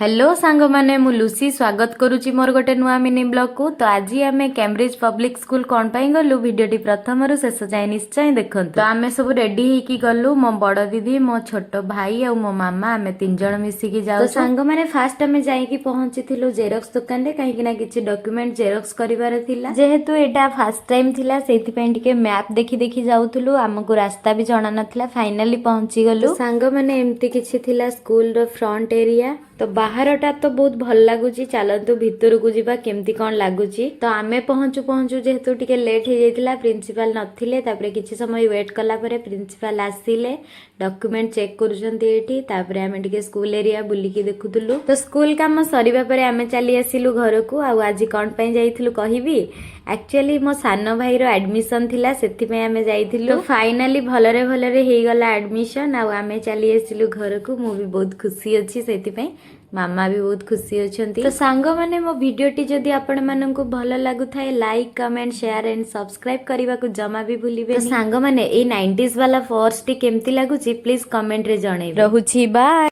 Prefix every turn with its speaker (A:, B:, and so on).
A: Hello ସାଙ୍ଗମାନେ, ମୁଁ Lucy ସ୍ୱାଗତ କରୁଛି ମୋର ଗୋଟେ ନୂଆ ମିନି ବ୍ଲଗକୁ। ତ ଆଜି ଆମେ କ୍ୟାମ୍ବ୍ରିଜ ପବ୍ଲିକ ସ୍କୁଲ କ'ଣ ପାଇଁ ଗଲୁ, ଭିଡ଼ିଓଟି ପ୍ରଥମରୁ ଶେଷ ଯାଏଁ ନିଶ୍ଚୟ ଦେଖନ୍ତୁ। ତ ଆମେ ସବୁ ରେଡି ହେଇକି ଗଲୁ। ମୋ ବଡ ଦିଦି, ମୋ ଛୋଟ ଭାଇ ଆଉ ମୋ ମାମା, ଆମେ ତିନି ଜଣ ମିଶିକି ଯାଉ। ସାଙ୍ଗମାନେ, ଫାଷ୍ଟ ଆମେ ଯାଇକି ପହଞ୍ଚିଥିଲୁ ଜେରକ୍ସ ଦୋକାନରେ, କାହିଁକି ନା କିଛି ଡକ୍ୟୁମେଣ୍ଟ ଜେରକ୍ସ କରିବାର ଥିଲା। ଯେହେତୁ ଏଇଟା ଫାଷ୍ଟ ଟାଇମ୍ ଥିଲା, ସେଇଥିପାଇଁ ଟିକେ ମ୍ୟାପ୍ ଦେଖି ଦେଖି ଯାଉଥିଲୁ। ଆମକୁ ରାସ୍ତା ବି ଜଣା ନଥିଲା। ଫାଇନାଲି ପହଞ୍ଚିଗଲୁ। ସାଙ୍ଗମାନେ, ଏମିତି କିଛି ଥିଲା ସ୍କୁଲର ଫ୍ରଣ୍ଟ ଏରିଆ। ତ ବାହାରଟା ତ ବହୁତ ଭଲ ଲାଗୁଛି। ଚାଲନ୍ତୁ ଭିତରକୁ ଯିବା, କେମିତି କଣ ଲାଗୁଛି। ତ ଆମେ ପହଞ୍ଚୁ ପହଞ୍ଚୁ ଯେହେତୁ ଟିକେ ଲେଟ୍ ହେଇଯାଇଥିଲା, ପ୍ରିନ୍ସିପାଲ ନଥିଲେ। ତାପରେ କିଛି ସମୟ ୱେଟ୍ କଲା ପରେ ପ୍ରିନ୍ସିପାଲ ଆସିଲେ। ଡକ୍ୟୁମେଣ୍ଟ ଚେକ୍ କରୁଛନ୍ତି ଏଇଠି। ତାପରେ ଆମେ ଟିକେ ସ୍କୁଲ ଏରିଆ ବୁଲିକି ଦେଖୁଥିଲୁ। ତ ସ୍କୁଲ କାମ ସରିବା ପରେ ଆମେ ଚାଲି ଆସିଲୁ ଘରକୁ। ଆଉ ଆଜି କଣ ପାଇଁ ଯାଇଥିଲୁ କହିବି? ଆକ୍ଚୁଆଲି ମୋ ସାନ ଭାଇର ଆଡମିସନ ଥିଲା, ସେଥିପାଇଁ ଆମେ ଯାଇଥିଲୁ। ଫାଇନାଲି ଭଲରେ ଭଲରେ ହେଇଗଲା ଆଡମିସନ ଆଉ ଆମେ ଚାଲି ଆସିଲୁ ଘରକୁ। ମୁଁ ବି ବହୁତ ଖୁସି ଅଛି ସେଥିପାଇଁ, ମାମା ବି ବହୁତ ଖୁସି ଅଛନ୍ତି। ତ ସାଙ୍ଗମାନେ, ମୋ ଭିଡ଼ିଓଟି ଯଦି ଆପଣମାନଙ୍କୁ ଭଲ ଲାଗୁଥାଏ, like, comment, share and subscribe କରିବାକୁ ଜମା ବି ଭୁଲିବେ। ସାଙ୍ଗମାନେ, ଏଇ 90s ବାଲା ପର୍ସଟି କେମିତି ଲାଗୁଛି, ପ୍ଲିଜ କମେଣ୍ଟରେ ଜଣେଇବେ। ରହୁଛି, ବାଏ।